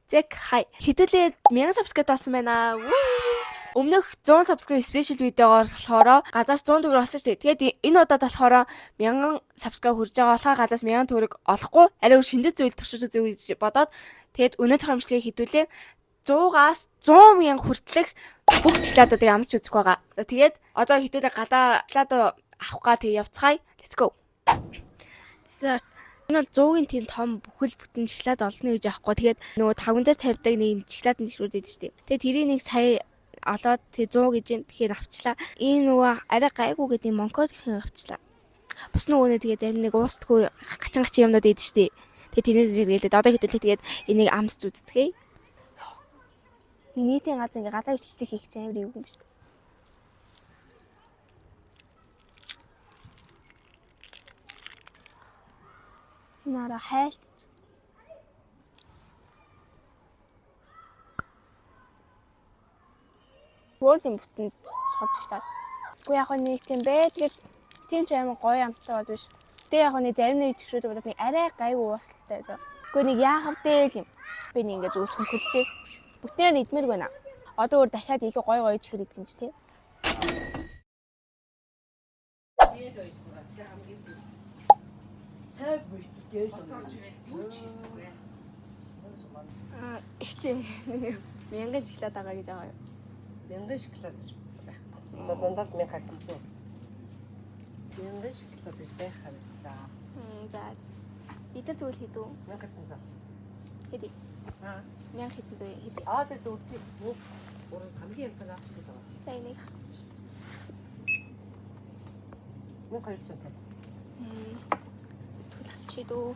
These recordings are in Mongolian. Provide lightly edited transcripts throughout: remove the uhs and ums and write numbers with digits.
Зэг хай. Хэдүүлээ 1000 subscribe болсон байна. Өмнөх 100 subscribe special видеогоор болохоор газаас 100 төгрөг олсон шүү дээ. Тэгээд энэ удаад болохоор 1000 subscribe хүрж байгаа болохоор газаас 1000 төгрөг олохгүй арай өөр шинжит зүйл туршиж үзье гэж бодоод тэгээд өнөөдөр хамжлагыг хэдүүлээ 100-аас 100 мянга хүртэлх бүх шоколадуудыг амсч үзэх байгаа. За тэгээд одоо хэдүүлээ гадаа шоколад авах га тэг явцгаая. Let's go. За энэ бол 100-ийн тийм том бүхэл бүтэн шоколад олно гэж аахгүй. Тэгээд нөгөө тавган дээр тавьдаг нэг юм шоколад чихрүүд байдаг шүү дээ. Тэгээд тэрийг нэг сая олоод тэг 100 гэж юм. Тэгэхээр авчлаа. Ийм нөгөө арай гайгүй гэдэг юм монкод гэх юм авчлаа. Бус нөгөө нэ тэгээд зарим нэг уустгүй гачин гачин юмнууд байдаг шүү дээ. Тэгээд тэрнээс сэргийлээд одоо хэдүүлээ тэгээд энийг амсч үзцгээе. Нийтийн газар ингээ гадаа бичлэг хийх чинь амар эвгүй юм шүү дээ. Энэ араа хайлт. Бөөлийн бүтэн цолж ихлээ. Уу яг нэг тийм байдаг л тийм ч амар гоё амттай бол биш. Гэтэ яг нэг зарим нэг чигшүүд бодоод нэг арай гайгүй уусалтай зөө. Гэхдээ нэг яахав дээ л юм. Би нэг ингээ зүгээр сүнхэллээ. Бүтнээр нь идмээр байна. Одоо өөр дахиад илүү гоё гоё чихэр идэх юм чи тий. Сайн бүртгэл. Аа ихчээ мянган жиглээд байгаа гэж байгаа юу? Мянган шоколад гэж байхгүй. Одоо дандаа л мянга гэсэн. Мянган шоколад гэж байх юмсан. За. Бид нар тэгвэл хэдүү? Мянга хэдэн зав. Хэдий? Аа. Мянга хэдэн зуун хэдий? Аа тэгээд үзье. Уран хамгийн амтан авах шиг байгаа. За энийг харчих. 1250. Тэгвэл авчий дөө.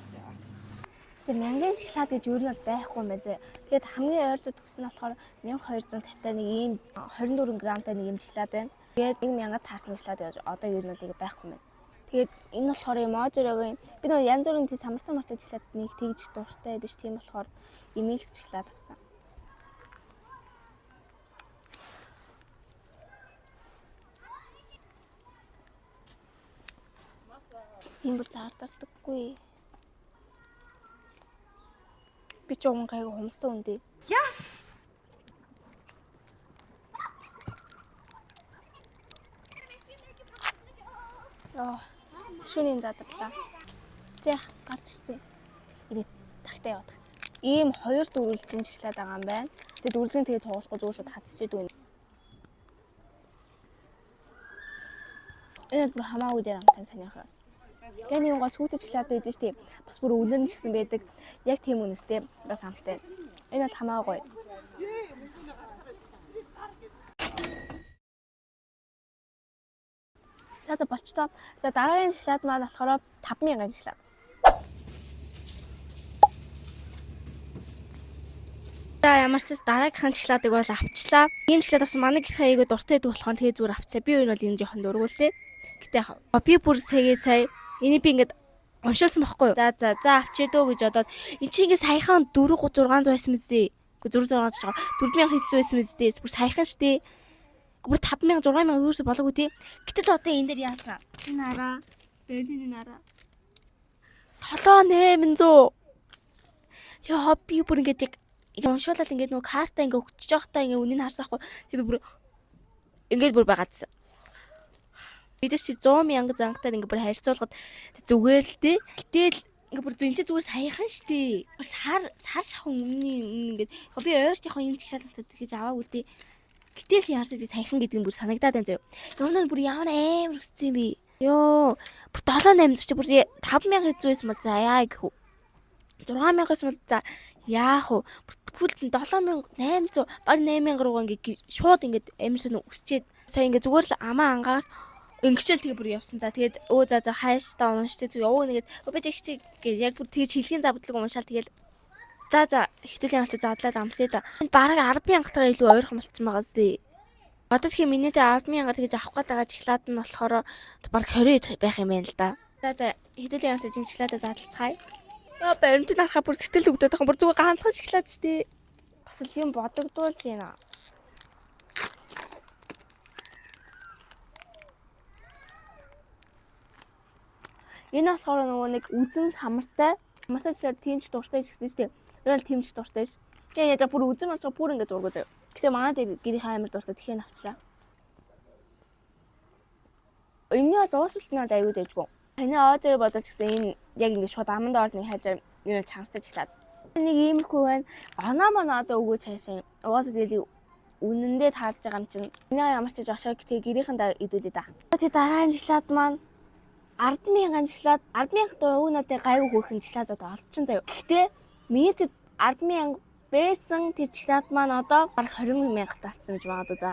За мянган шоколад гэж юу нь бол байхгүй юм байна зэ. Тэгээд хамгийн ойролцоо төгс нь болохоор 1250 та нэг ийм 24 грамтай нэг ийм шоколад байна. Тэгээд 1000 таарсан шоколад гэж одоо ер нь бол нэг байхгүй юм байна. Тэгээд энэ болохоор юм Озерогийн би нөгөө янз бүрийн тийм самартай мартай шоколад нэг тэгж их дуртай биш тийм болохоор эмээлэг шоколад авсан. Тийм бүр зардардаггүй. Би ч уган гайгүй хумстай үндэ. Yes. Аа, шүн юм задарлаа. За гарч ирсэн. Энийг тагтаа явах. Ийм хоёр дөрвөлжин шоколад байгаа юм байна. Тэгээ дөрвөлжин тэгээ цуглахгүй зүгээр шууд хатчихэдэг юм. Энэ бол хамаагүй дээр амтан таних бас. Яг нэг гоо сүүтэй шоколад байдаг шүү дээ. Бас бүр үнэр нь ч гэсэн байдаг. Яг тийм үнэртэй бас амттай. Энэ бол хамаагүй. За за болчтоо. За дараагийн шоколад маань болохоор 5000-ын шоколад. За ямар ч зүйл дараагийнхын шоколадыг бол авчлаа. Ийм шоколад авсан манай гэрхээ айгүй дуртай байдаг болохоор тэгээ зүгээр авчаа. Би энэ бол энэ жоохон дургуул те. Гэтэ яг би бүр сая сая энийг би ингээд уншуулсан байхгүй юу? За за за авчээ дөө гэж бодоод эн чинь ингээд саяхан 4 600 байсан мэт дээ. Үгүй 4 600 жоо 4000 хэдсэн байсан мэт дээ. Бүр саяхан штэ. Бүр 5000 6000 ерөөсө болоогүй те. Гэтэл одоо энэ дээр яасан? Энэ араа. Берлиний нараа. 7800. Яа би бүр ингээд яг ингээ уншуулаад ингээд нөгөө карта ингээ өгч явахдаа ингээ үнийг харсаахгүй. Тэг би бүр ингээд бүр байгаадсан. Бид нар чи 100 мянга зангатаар ингээ бүр харьцуулахад зүгээр л дээ. Гэтэл ингээ бүр энэ чи зүгээр саяхан штэ. Бүр сар сар шахуу өмнө өмнө ингээд яг би ойрч яг юм чиглэл амтад гэж аваагүй л дээ. Гэтэл яарсан би саяхан гэдэг нь бүр санагдаад байна заяа. Юунаа бүр ямар амар өссөн юм бэ? Йоо, бүр 7 8 чи бүр 5000 хэзүү байсан бол за яа гэх үү. 6000 байсан бол за яах вэ? Тэгвэл 7800 баг 8000 руугаа ингээ шууд ингээд амар сонь өсчээд сая ингээ зүгээр л амаа ангаад ингэчэл тэгээ бүр явсан. За тэгээд өө за за хайш та унштай зүг өө нэгэд өө би жигч гэж яг бүр тэгж хэлхийн забдлаг уншаал тэгэл за за хэвтүүлийн амтлаа задлаад амсъя да. Бараг 100000-тайгаа илүү ойрхон болчихсон байгаа зү. Одоо тэгэхээр миний дээр 100000 тэгж авах гээд байгаа шоколад нь болохоор бараг 20 байх юм байна л да. За за хэвтүүлийн амтлаа жин шоколадаа задлцгаая. Яа баримтыг харахаа бүр сэтгэл өгдөд байгаа. Бүр зүгээр ганцхан шоколад штэ. Бас л юм бодогдуулж байна. Энэ болохоор нөгөө нэг үзэн самартай. Самартай шоколад тийм ч дуртай ч гэсэн штэ. Энэ бол тийм ч дуртай ш. Тэгээ яаж бүр үзэн марч бүр ингэ дургу заяа. Гэтэ манай дээр гэрийнхээ амар дуртай тэгэхээр авчлаа. Энэний бол уусалт нь бол аюу дэжгүй. Таны оозоор бодож гисэн энэ яг ингэ шууд аманд орол нэг хайжаа ер нь чанартай чиглаад. Нэг иймэрхүү байна. Оноо моноо одоо өгөөч хайсан. Угаасаа тэгэл үнэндээ таарж байгаа юм чинь. Энийг ямар ч жошоо тэгээ гэрийнхэндээ идүүлээ да. Тэгээ дараа нь чиглаад маань 100000 чиглаад 100000 дуу уг нь одоо гайгүй хөөрхөн чиглаад одоо олдсон заяа. Гэхдээ миний тэр 100000 байсан тэр чиглаад маань одоо бараг 20000 таалцсан гэж магадгүй за.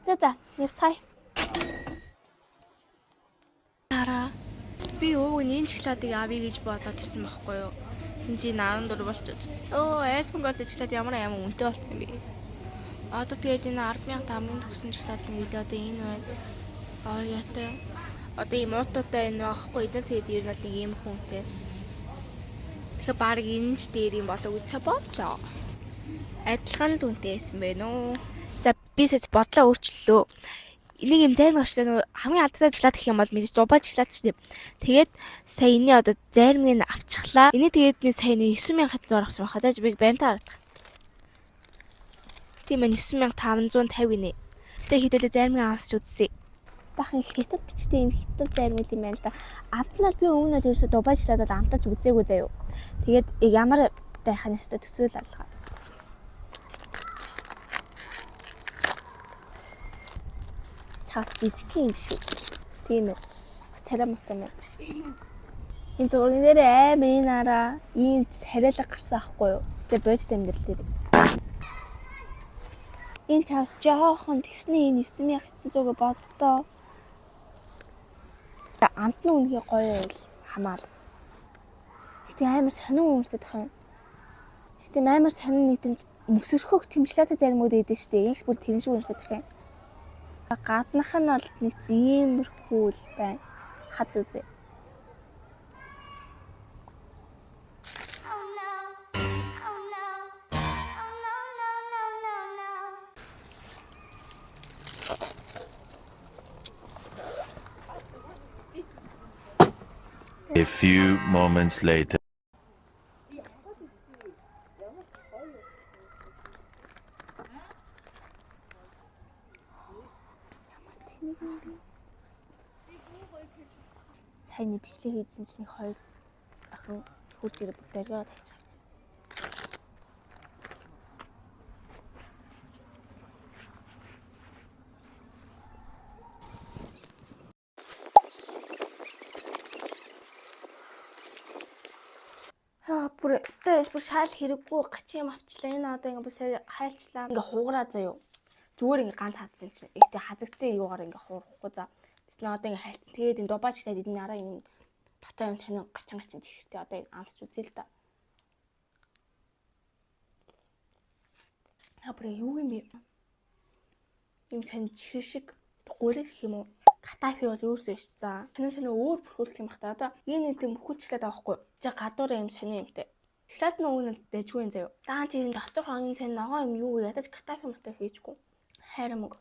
За за, явцгаая. Дараа би ууг нь энэ чиглаадыг авъя гэж бодоод ирсэн байхгүй юу? Тин чи 14 болчихож. Өө, айлфон гол чиглаад ямар амар үнэтэй болсон юм бэ? Одоо тэгээд энэ 100000 хамгийн төгсөн чиглаад нь илүү одоо энэ байна. Орётой. Одоо ийм уутуутай энэ байхгүй. Эдгээр тэгээд ер нь бол нэг ийм хүнтэй. Тэгэхээр баг энэ ч дээр юм болоо үгүй цаа бодлоо. Адилхан л үнэтэй байсан байна уу? За би сэс бодлоо өөрчлөлөө. Энийг юм зарим авчлаа нөгөө хамгийн алдартай чиглаад гэх юм бол мэдээж дубай чиглаад ч тийм. Тэгээд сая энэний одоо заримыг нь авчихлаа. Эний тэгээд нэг сая нэг 9700 авсан байхаа. За би банта харагдах. Тийм ээ 9550 гинэ. Тэгтээ хэдүүлээ заримыг авч үзье. Бахан их хятад бичтэй юм хятад заримыг юм байна л да. Амт нь бол би өмнө нь ерөөсөө дубай чиглаад бол амтаж үзээгүй заяо. Тэгээд ямар байх нь өстө төсөөл алгаа. Чаас жижиг юм шүү. Тийм ээ. Бас царай муутай юм. Энэ зурган дээр амар энэ араа ийм царайлаг гарсан аахгүй юу? Тэгээ бодит амьдрал дээр. Энэ чаас жоохон тэгсний энэ 9700-г боддоо. Амт нь үнэхээр гоё байл хамаал. Гэтэ амар сонин өмсөд тах юм. Гэтэ амар сонин нэг тийм мөсөрхөг тэмчлээтэй заримуд идэв штэ. Яг бүр тэрэн шиг өмсөд тах юм. Гаднах нь бол нэг иймэрхүү л байна. Хаз үзье. Oh no. Oh no. Oh no, no, no, no, no. A few moments later. Ямар тэнэг юм бэ? Сайн нэг бичлэг хийсэн чинь нэг хоёр охин хурж ирээ бүгд оргиод тавьж байгаа. Аа бүр өстой бүр шаал хэрэггүй гачин юм авчлаа. Энэ одоо ингээ бүр сайн хайлчлаа. Ингээ хугараа заяо. Зүгээр ингээ ганц хадсан чинь. Ихтэй хазагдсан юугаар ингээ хуурахгүй за. Тэснэ одоо ингээ хайлцсан. Тэгээд энэ дубай чиглээд эдний араа юм дотоо юм сонин гачин гачин чихэртэй одоо энэ амсч үзье л да. Аа бүр юу юм бэ? Юм сонин чихэр шиг гурил гэх юм уу? Катафи бол өөрсөө ирсэн. Сонин сонин өөр бүрхүүлэх юм бах та. Одоо энэ нэг тийм бүрхүүлчихлээ байгаа байхгүй. Жа гадуураа юм сонин юмтай. Шоколад нь уг нь дэжгүй юм заяа. Даан тийм дотор хоногийн сонин ногоо юм юу ядаж катафи матафи хийжгүй. Хайр мөг.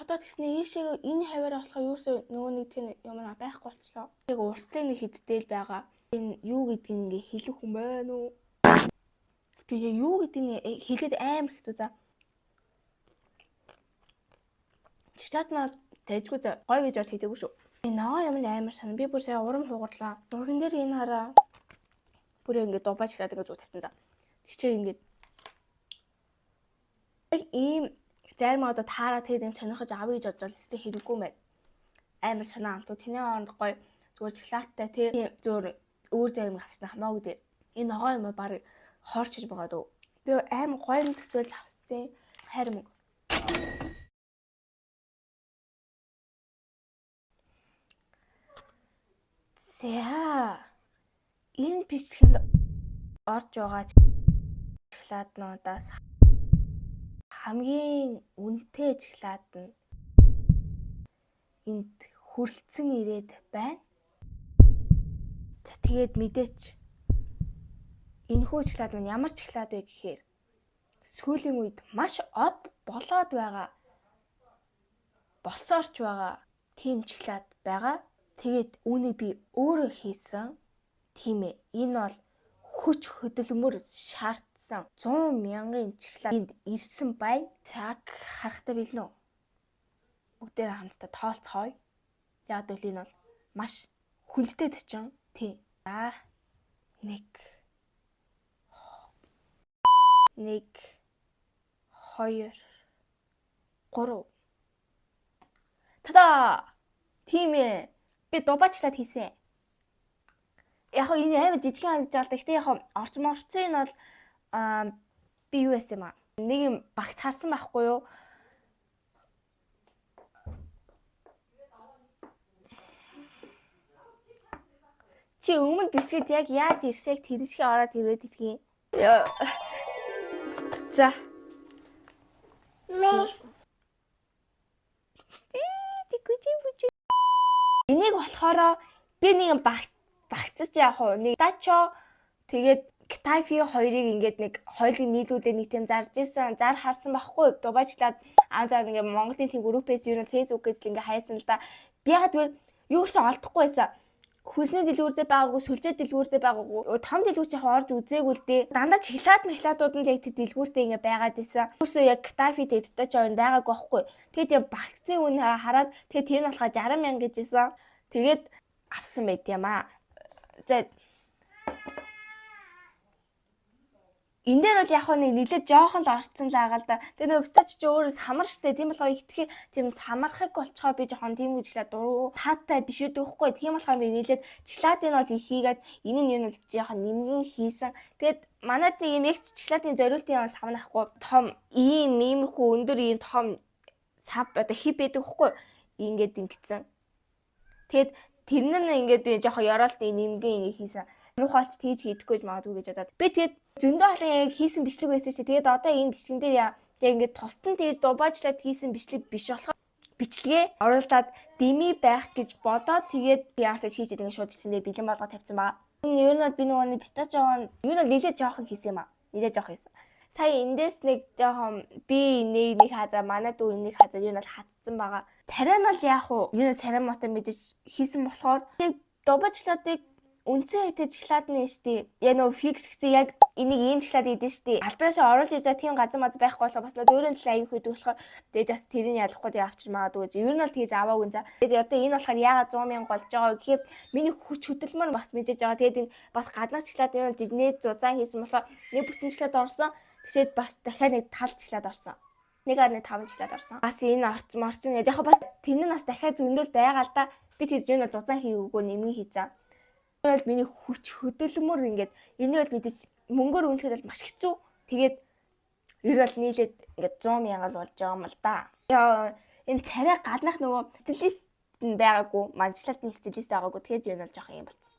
Одоо тэгснэ ийшээ энэ хаваараа болохоор юусоо нөгөө нэг тийм юм аа байхгүй болчлоо. Яг уртлын нэг хиддэл байгаа. Энэ юу гэдгийг ингээ хэлэх хүн байна уу? Тэгээ юу гэдгийг хэлээд амар хэцүү за. Чигтаад нь дайжгүй за гой гэж бод хийдэггүй шүү. Энэ ногоо юм нь амар сонь. Би бүр сая урам хугарлаа. Зурган дээр энэ хараа бүр ингээ дубай чиглаад ингээ зүг тавьсан за. Тэгчээ ингээ яг ийм зарим одоо таараа тэгээд энэ сонирхож авъя гэж бодож л өстэй хэрэггүй мэн. Амар сонин амтуу тэний хооронд гоё зүгээр шоколадтай тий зүгээр өөр зарим авсан хамаагүй дээ. Энэ ногоо юм баг хорч гэж байгаа дөө. Би амар гоё юм төсөөлж авсан хайр мөнгө. За энэ бичлэгэнд орж байгаа шоколаднуудаас хамгийн үнэтэй шоколад нь энд хүрэлцэн ирээд байна. За тэгээд мэдээч энэхүү шоколад маань ямар шоколад вэ гэхээр сүүлийн үед маш од болоод байгаа болсоорч байгаа тийм шоколад байгаа. Тэгээд үүнийг би өөрөө хийсэн. Тийм ээ. Энэ бол хүч хөдөлмөр шаардсан 100 мянган чиглэл энд ирсэн байна. Цаг харахтаа бэлнэ үү? Бүгдээрээ хамтдаа тоолцгоё. Яг гэвэл энэ бол маш хүндтэй төчин. Тийм. За 1 1 2 3. Тада! Тийм ээ. Би дубаачлаад хийсэн. Яг хоо энэ амар жижигхэн харагдаж байгаа л да. Гэтэ яг хоо орч морцын нь бол би юу яасан юм аа? Нэг юм багц харсан байхгүй юу? Чи өмнө бисгэд яг яаж ирсээг тэр шигээ ороод ирээд ирэх юм. За. Мэ. Энийг болохоор би нэг юм багцаж яах вэ? Нэг дачо тэгээд Ктайфи хоёрыг ингээд нэг хоёулыг нийлүүлээ нэг тийм зарж исэн, зар харсан байхгүй. Дубайчлаад аа зар ингээд Монголын тийм группээс юу н Facebook-ээс л ингээд хайсан л да. Би яг тэгвэл юу гэсэн олдохгүй байсан. Хөлсний дэлгүүр дээр байгаагүй, сүлжээ дэлгүүр дээр байгаагүй. Том дэлгүүр чи яг орж үзээгүй л дээ. Дандаа чиглаад махлаадууд нь яг тэр дэлгүүртээ ингээ байгаад исэн. Өөрсөө яг Ктайфи тэвстач хоёр байгаагүй байхгүй. Тэгээд яг багцын үн хараад тэгээд тэр нь болохоор 60 мянга гэж исэн. Тэгээд авсан байт юм аа. За энэ дээр бол яг нэг нэлээд жоохон л орцсон л байгаа л да. Тэгээ нөгөө пистач чи өөрөө самар штэ. Тийм болохоор итгэх тийм самархаг болцохоор би жоохон тийм гэж хэлээ дургу таатай биш үү гэхгүй. Тийм болохоор би нэлээд чоколадын бол их хийгээд энэ нь юу нь бол жоохон нэмгэн хийсэн. Тэгээд манад нэг юм яг чоколадын зориултын сав нахгүй том ийм иймэрхүү өндөр ийм том сав одоо хип байдаг хгүй. Ингээд ингэсэн. Тэгээд тэр нь ингээд би жоохон ёроолтын нэмгэн ингэ хийсэн. Муухай олч тэгж хийдэггүй гэж магадгүй гэж бодоод. Би тэгээд зөндөө олон яг хийсэн бичлэг байсан чи. Тэгээд одоо энэ бичлэгэн дээр яг ингээд тусдан тэгж дубаачлаад хийсэн бичлэг биш болохоор бичлэгээ оруулаад деми байх гэж бодоод тэгээд яарч хийж ингээд шууд бичлэн дээр бэлэн болгоо тавьсан байгаа. Энэ ер нь бол би нөгөө нэг пистачио ер нь бол нэлээд жоохон хийсэн юм аа. Нэлээд жоохон хийсэн. Сая эндээс нэг жоохон би энийг нэг хазаа манай дүү энийг хазаа ер нь бол хатцсан байгаа. Царай нь бол яах вэ? Ер нь царай муутай мэдээж хийсэн болохоор яг дубаачлаадыг үндсэн хэвтэй чиглаад нь штэ. Яг нөгөө фикс гэсэн яг энийг ийм чиглаад идэв штэ. Албаасаа оруулж ирж байгаа тийм газар маз байхгүй болохоор бас нөгөө өөрийн төлөө аяг хөдөг болохоор тэгээд бас тэрийг ялахгүй тэгээд авчиж магадгүй гэж. Ер нь бол тэгж аваагүй за. Тэгээд одоо энэ болохоор яагаад 100 мянга болж байгаа вэ гэхээр миний хүч хөдөлмөр бас мэдээж байгаа. Тэгээд энэ бас гаднах чиглаад энэ нээд зузаан хийсэн болохоор нэг бүтэн чиглаад орсон. Тэгшээд бас дахиад нэг тал чиглаад орсон. 1.5 чиглаад орсон. Бас энэ орц морцсон гэдэг. Яг бас тэр нь бас дахиад зөндөл байгаа л да. Би тэр юм бол зузаан хийгээгүй нэмгэн хийцэн. Энэ бол миний хүч хөдөлмөр ингээд энийг бол мэдээж мөнгөөр үнэлэхэд бол маш хэцүү. Тэгээд ер нь бол нийлээд ингээд 100 мянга л болж байгаа юм л да. Яа энэ царай гаднах нөгөө стилист нь байгаагүй, манжлалтны стилист байгаагүй. Тэгээд ер нь бол жоохон юм болсон.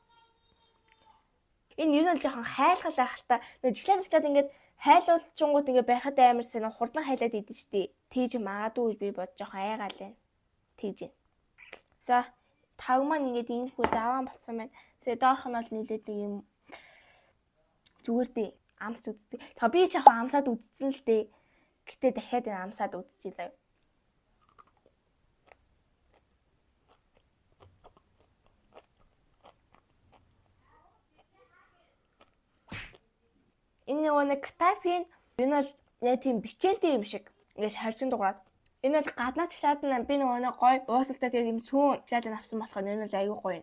Энэ ер нь бол жоохон хайлгал байх л та. Нөгөө жиглээд мэгтээд ингээд хайлуулчингууд ингээд барихад амар сонир хурдан хайлаад идэв штий. Тийж магадгүй гэж би бод жоохон айгаал байна. Тийж байна. За таг маань ингээд иймэрхүү заваан болсон байна. Тэгээ доорх нь бол нийлээд нэг юм зүгээр дээ. Амс үздэг. Тэгээ би ч яг амсаад үзсэн л дээ. Гэтэ дахиад энэ амсаад үзчихье заяа. Энэ нөгөө нэг Ктайфийн энэ бол яг тийм бичэнтэй юм шиг ингээд шаржин дугаарад. Энэ бол гаднаа чиглаад нь би нөгөө нэг гой уусалтай тэгээд юм сүүн чиглаад авсан болохоор энэ бол аюу гоё.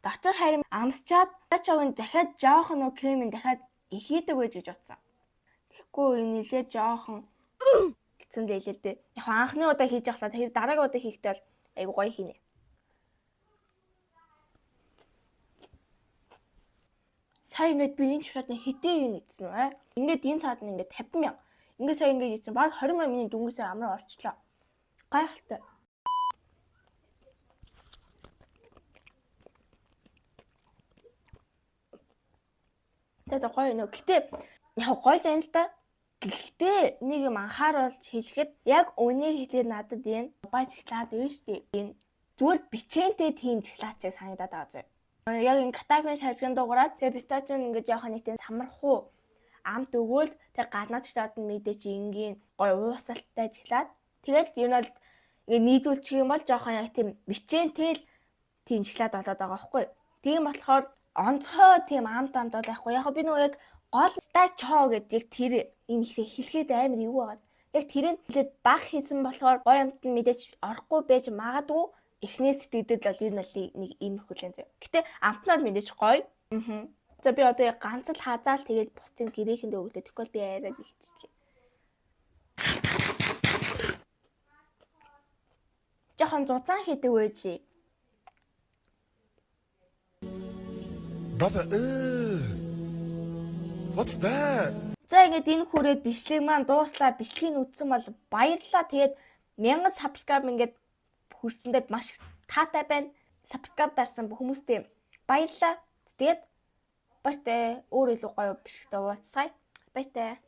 Дотор харин амсчаад чогийн дахиад жоохон нөгөө кремийн дахиад ихийдэг байж гэж бодсон. Тэгэхгүй энэ нилээ жоохон гэсэн лээлээ дээ. Яг анхны удаа хийж явахлаа тэр дараагийн удаа хийхдээ бол аюу гоё хийнэ. Сая ингээд би энэ шоколадны хэдийг нь идсэн вэ? Ингээд энэ таад нь ингээд 50 мянга. Ингээд сая ингээд идсэн. Бараг 20 мянга миний дүнгээсээ амар орчлоо. Гайхалтай. За гоё нөө. Гэтэ яг гоё л юм л да. Гэхдээ нэг юм анхааруулж хэлэхэд яг үнийг хэлээд надад энэ бай шоколад байна шүү дээ. Энэ зүгээр бичэнтэй тийм шоколад шиг санагдаад байгаа зөө. Яг энэ катафин шаржигын дугаараад тэгээ пистачин ингээд жоохон нэг тийм самархуу амт өгөөл тэгээ гаднаад шоколад нь мэдээч энгийн гоё уусалтай шоколад. Тэгээд ер нь бол ингээд нийлүүлчих юм бол жоохон яг тийм бичэнтэй л Тийм шоколад болоод байгаа байхгүй. Тийм болохоор онцгой тийм амт амт бол байхгүй. Яг би нөгөө яг гол pistachio гэдэг тэр энэ их хэлэхэд амар юу байгаа. Яг тэрийг хэлээд баг хийсэн болохоор гоё амт нь мэдээж орохгүй байж магадгүй, эхнээс сэтгэгдэл бол ер нь бол нэг иймэрхүү л юм заяа. Гэтэ амт нь бол мэдээж гоё. Аа. За, би одоо яг ганц л хазаал, тэгээд бусдын гэрээхэндээ өглөө. Тэгвэл би арай л ихчихлээ. Жохон зузаан хийдэг байж. Brother, ugh. What's that? За, ингээд энэ хүрээд бичлэг маань дууслаа. Бичлэгийг үзсэн бол баярлалаа. Тэгээд 1000 subscribe ингээд хүрсэндээ маш их таатай байна. Subscribe дарсан бүх хүмүүстээ баярлалаа. Тэгээд баяртай, өөр илүү гоё бичлэгтэй уулзцаая. Баяртай.